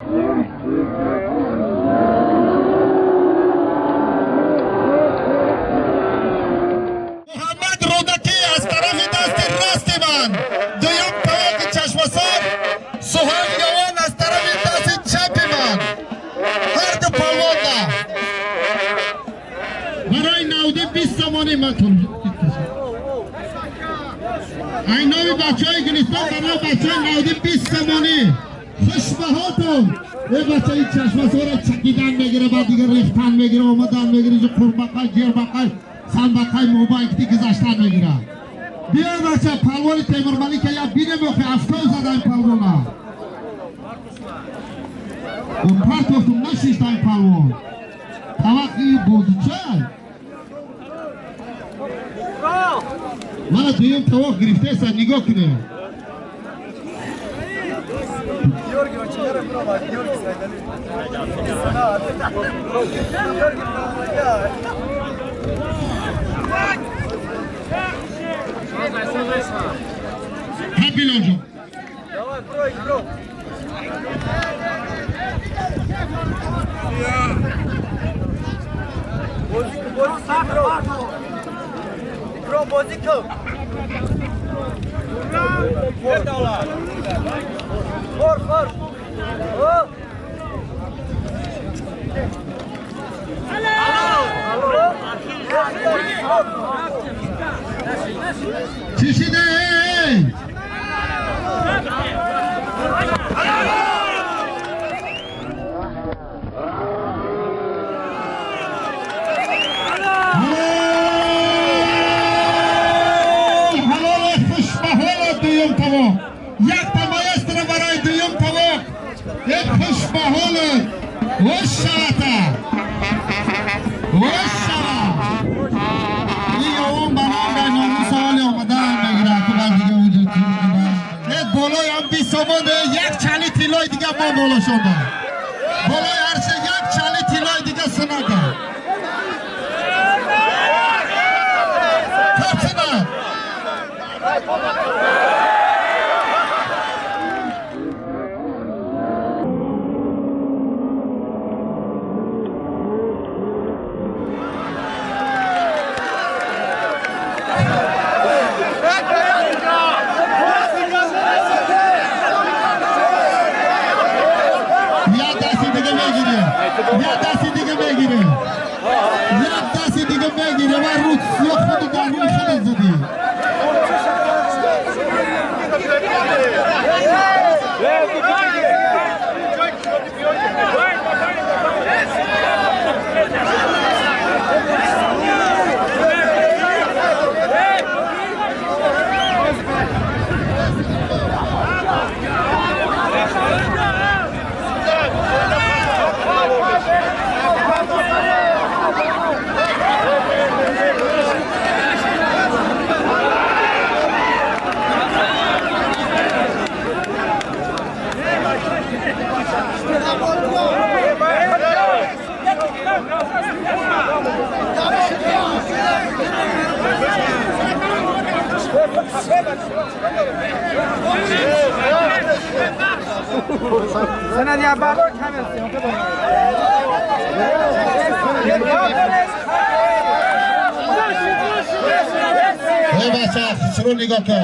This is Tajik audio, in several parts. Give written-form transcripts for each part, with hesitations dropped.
Муҳаммад Рӯдакӣ аз тарафи дасти расти ман, дуюм тавоқи Чашмасор Суҳайл Явон аз тарафи дасти чапи ман. Ҳарду палвонда барои навди 20 сомонӣ ман ай номи бачаҳои Гулистон барои бачаҳои навди 20 сомонӣ. Хушбаҳотон. Э бачаи Чашмасора чакидан мегира, баъд дига рехтан мегира, омадан мегира, қурбақай, ҷербақай, санбақай, мобайкти гузаштан мегира. Биё бача, палвони Темурмалика я бинем, охи афтов зада ин палвона. О партофтум нашишта ин палвон. Таваққи бозичай. Мана дуюм тавоқ гирифтеса, нигоҳ кунем. Билол ҷон. Чӣ шида? Ҳалол, хушбаҳол дуюм тавоқ. Якта маэстро барои дуюм тавоқ. Э хушбаҳол, хуш шавата. Хуш шава. Ин явон баланд номи саволи омадан мегирад, ку баъд дига унҷо чӣ мекунад. Э болои ҳам 20 сомон як чали тиллои дига мо болошонда. Болои ҳарсе як чали тиллои дига синада. Кап синад. Як дасти дига мегире. Як дасти дига мегире. Як дасти дига мегире. Ва рӯз сиёҳ худу дар рӯи худат задӣ. Эй бача, хушрӯ нигоҳ кун.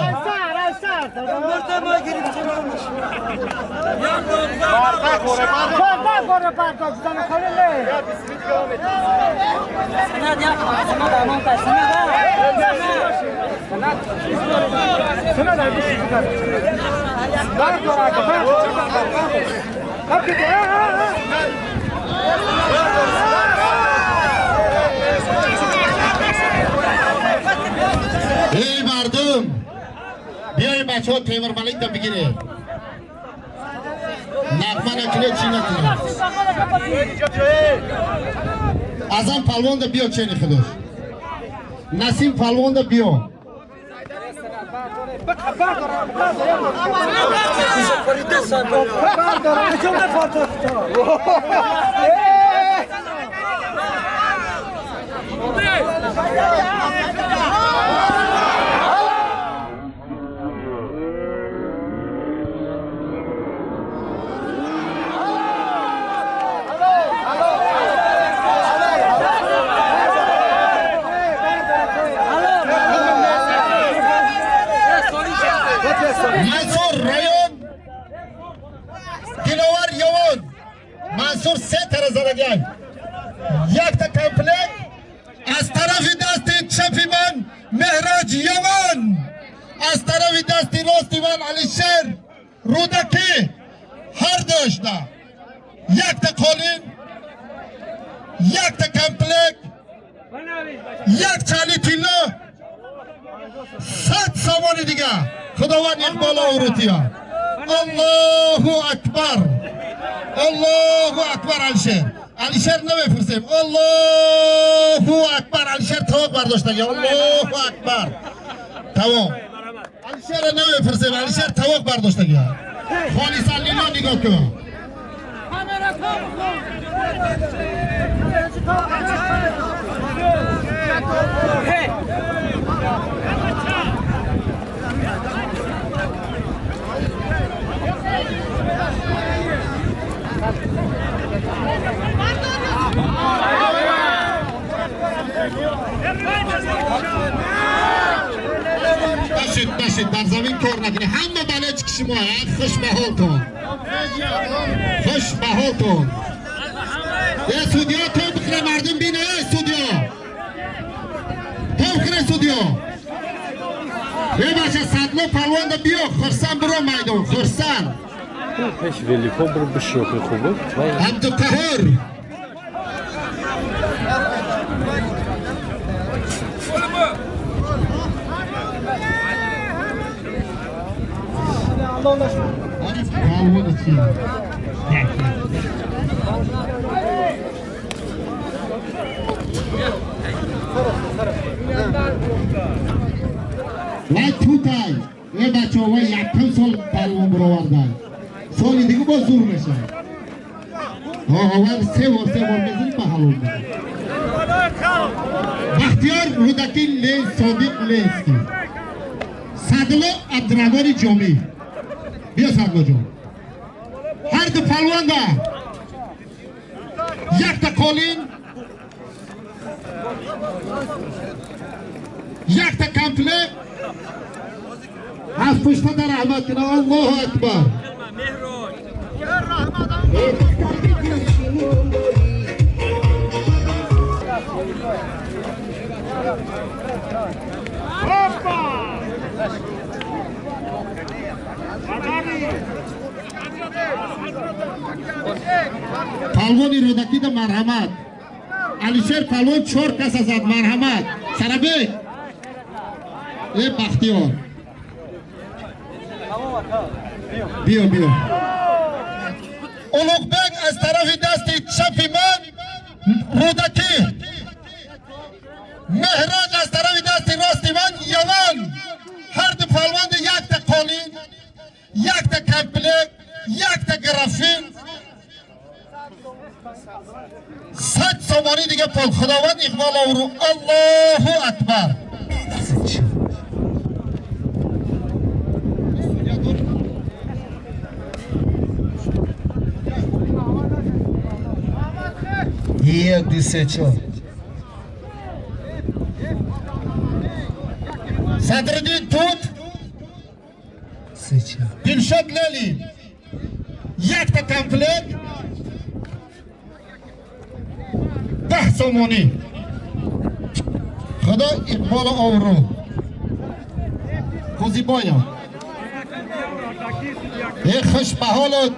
Эй мардум, биёед бачаҳо Темурмаликда бигиред. Нағма накунед, чӣ накунед. Азам палвонда биё чени худош. Насим палвонда биё. Чашмасур се тара задагиай. Якта комплект аз тарафи дасти чапи ман Меҳроҷ Яман, аз тарафи дасти рости ман Алишер Рӯдакӣ. Ҳар дошта якта қолин, якта комплект, як чали тилло, 100 сомони дига. Худованд иқбола урутия. Аллоҳу акбар, Аллоҳу акбар. Алишер, Алишер намепурсем. Аллоҳу акбар. Алишер тавоқ бардоштаги. Аллоҳу акбар. Тамом. Алишерро намепурсем. Алишер тавоқ бардоштаги. Холисан лило нигоҳ кун. باشید باشید، در زمین کار نکنید. همه بلچ که شما خوش به حالتون، خوش به حالتون. یه سودیا تو بخره مردم بینه. سودیا تو بخره سودیا. یه باشه صدلو پلوان دا بیا خرسان برو میدون خرسان. پیش ولیکا برو بشوخی خوبه. عبدالقهر وای توتای ای بچه ها، وای یکم سال پلوان برآوردن، سال دیگه باز زور میشه. ها وای سه بار میزنی به حلال میشه. بختیار رودکی لی صادق لیسکی، صدلو عبدالرحمن جامی. بیا صدلو جان. هر دو پلوان ده یک تا قالین، یک تا کمپله. از پشت در رحمت کنه. الله اکبر. پلوانی رودکی ده مرحمت. علیشیر پلوان 4 کس ازد مرحمت. سربیک ای بختیار بیا بیا. اولوغبک از طرف دست چپ من رودکی، مهراج از طرف دست راست من یوان. هر دو پلوان یک تا قالین، یک تا کمپلک، یک تا گرافین، 100 سومانی دیگه پول. خداوند اقبال آورو. الله اکبر. یک دو سه چهار. صدرالدین توت، سه چهار. دلشاد لالی، یک تا کمپلت، 10 سومانی. خدا اقبال آورو. خوزی بایم ای خوش به حالت.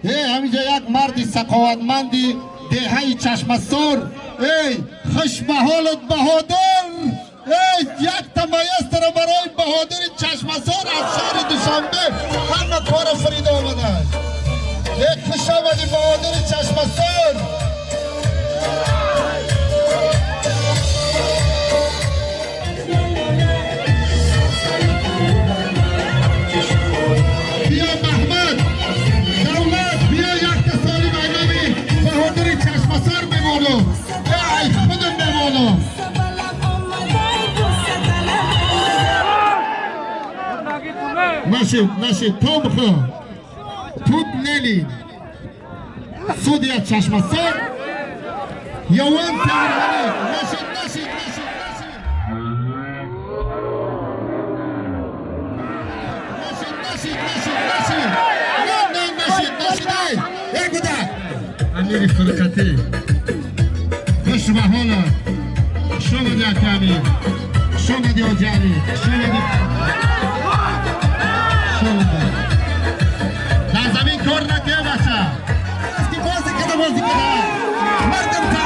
ای همینجا یک مردی سخاوتمندی دهه چشمسور. ای خوش به حالت بهادر. ای یک تا مایستر برای بهادر چشمسور از شهر دوشنبه همه کار فرید آمده. ای خوش آمدی بهادر چشمسور. بیا محمد دولت، بیا یک تا سالی برنامه بهادر چشمسور بمانم. ای خودم بمانم. نشید نشید تو بخور توت نلی سودیا چشمسور یوان تهرانی. نشید نشید نشید نشید نشید نشید نشید. نه نه نشید نشید. ای ای گوده Амири Фурқатӣ. Хуш ба ҳолат. Хуш омадӣ, ака Амир. Хуш омадӣ, ҳоҷи Алӣ. Хуш омадӣ. Хуш омадӣ. Дар замин кор накунӣ, бача. Ки бозӣ када, бозӣ када. Мардум та.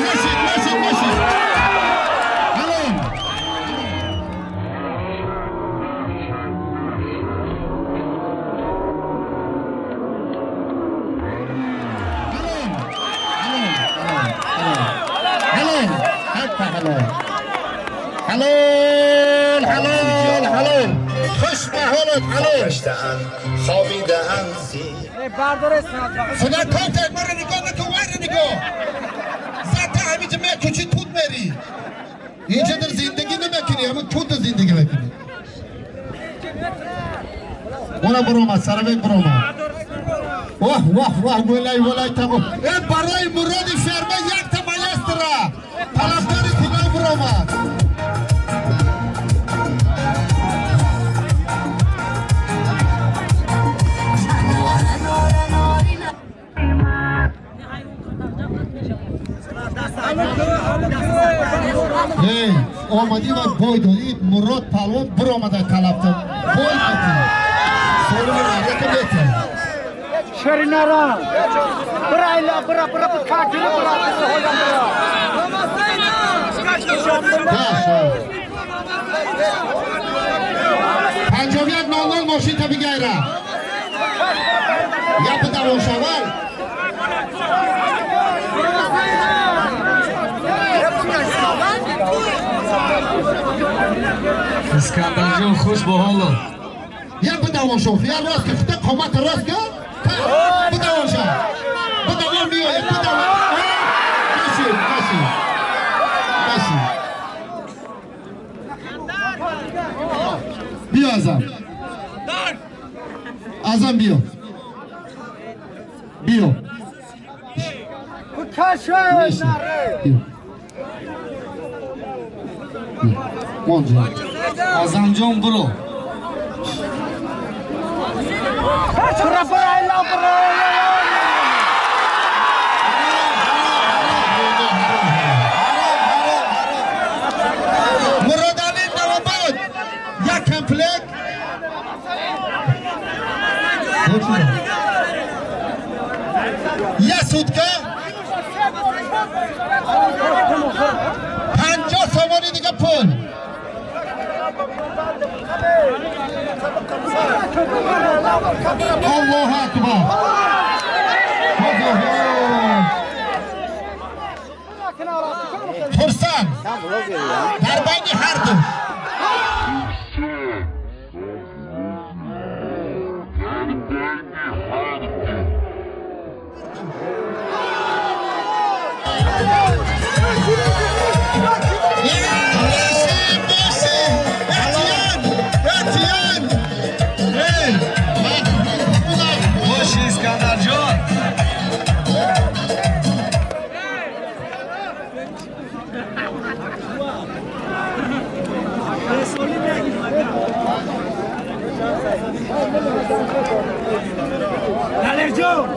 Нашид, нашид, нашид. Алло. Алло. Алло. Алло. Ҳалол, ҳалол, ҳалол. Хуш ба ҳолат, ҳалол. خوابیده‌اند زیر Суда контак маро нигоҳ накун, вайро нигоҳ. Зата ҳаминҷа мекучи, тут мери. Инҷа дар зиндагӣ намекунӣ, ҳамин тут зиндагӣ мекунӣ. Ора биромад, сарабек биромад. Ваҳ, ваҳ, ваҳ, гулай, валай таго. Э, барои Муроди ферма якта маэстро. Талабдори тило биромад. Эй, омадӣ ва бой додӣ, Мурод палвон биромада талабта. Бой додӣ. Солими мардaka метавон. Шеринара. Бирайла, бира, бира, kakini bira, bira. 51:00 мошинта бигайра. Я бидавон шавал. Искандарҷон, хуш ба ҳолат. Я бидавон шав, я рост ки, худо қомат рост ки. Бидавон шав. Бидавон биёй, бидавон. Баши, баши. Баши. Биё Азам. Азам биё. Биё. Биё. Монҷа. Азамҷон, биро. Bira, birayla, bira. Муродали Навобод як комплект, як сутка, 50 сомони дига пул. Аллоҳу акбар. Хурсанд дар байни ҳар ду. Боши, Искандарҷон. Далерҷон.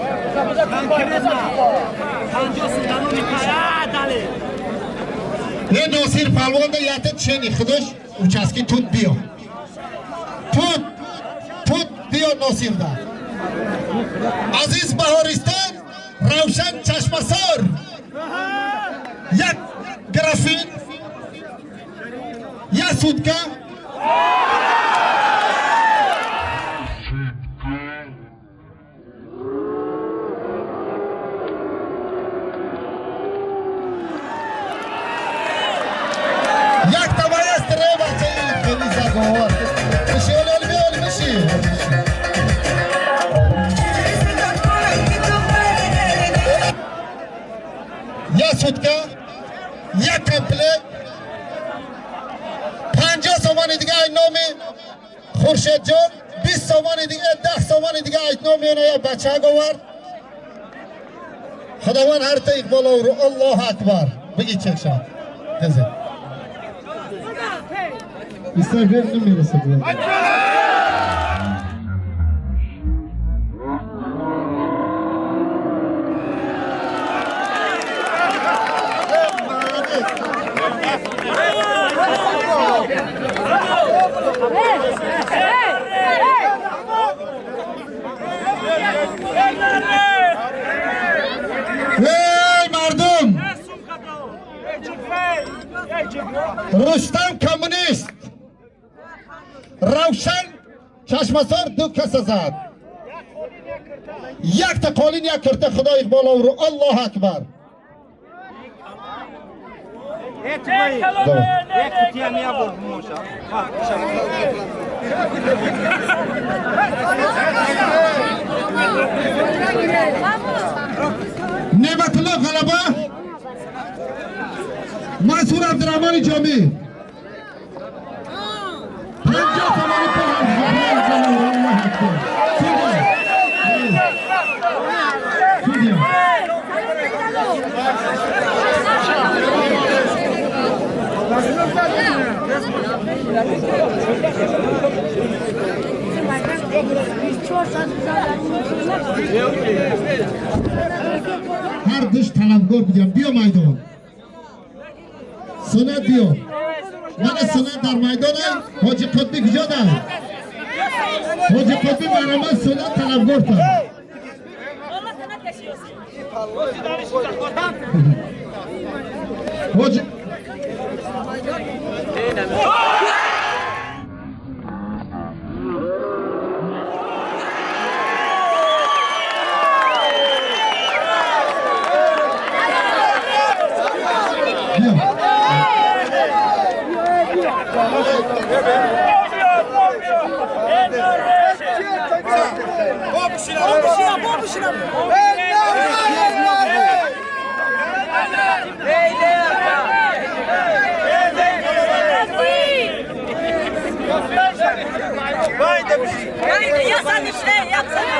Не, Носир палвонда ята чени худаш участки тут биё. Тут, тут биё Носирда. Азиз Баҳористон, Равшан Чашмасор. Як графин, як сутка. Як таваяст ре бачаи хеле заговор. Биши, оли, оли, биё, оли, биши. Як сутка, як комплект, 50 сомони дига ай номи Хуршедҷон, 20 сомони дига, 10 сомони дига ай номи она як бачаак овард. Худованд ҳар та иқбол овру. Аллоҳу акбар. Биги чекша. Хеза. Инстаграм намерасад. Эй мардум! Рустам коммунист! Равшан Чашмасор ду каса зад. Якта қолин як кирта Худо иқбол овру. Аллоҳу акбар. Неъматулло ғалаба, Мансур Абдурахмони Ҷомӣ 50 сомонӣ пул. Аллоҳу акбар. Судья. Ҳар душ талабгор будям. Биё майдон. Сунат биё. Мана сунат дар майдона. Ҳоҷи Қутбӣ куҷо дар? Ҳоҷи Қутбӣ баромад, сунат талабгор та. Ҳоҷи Yasin.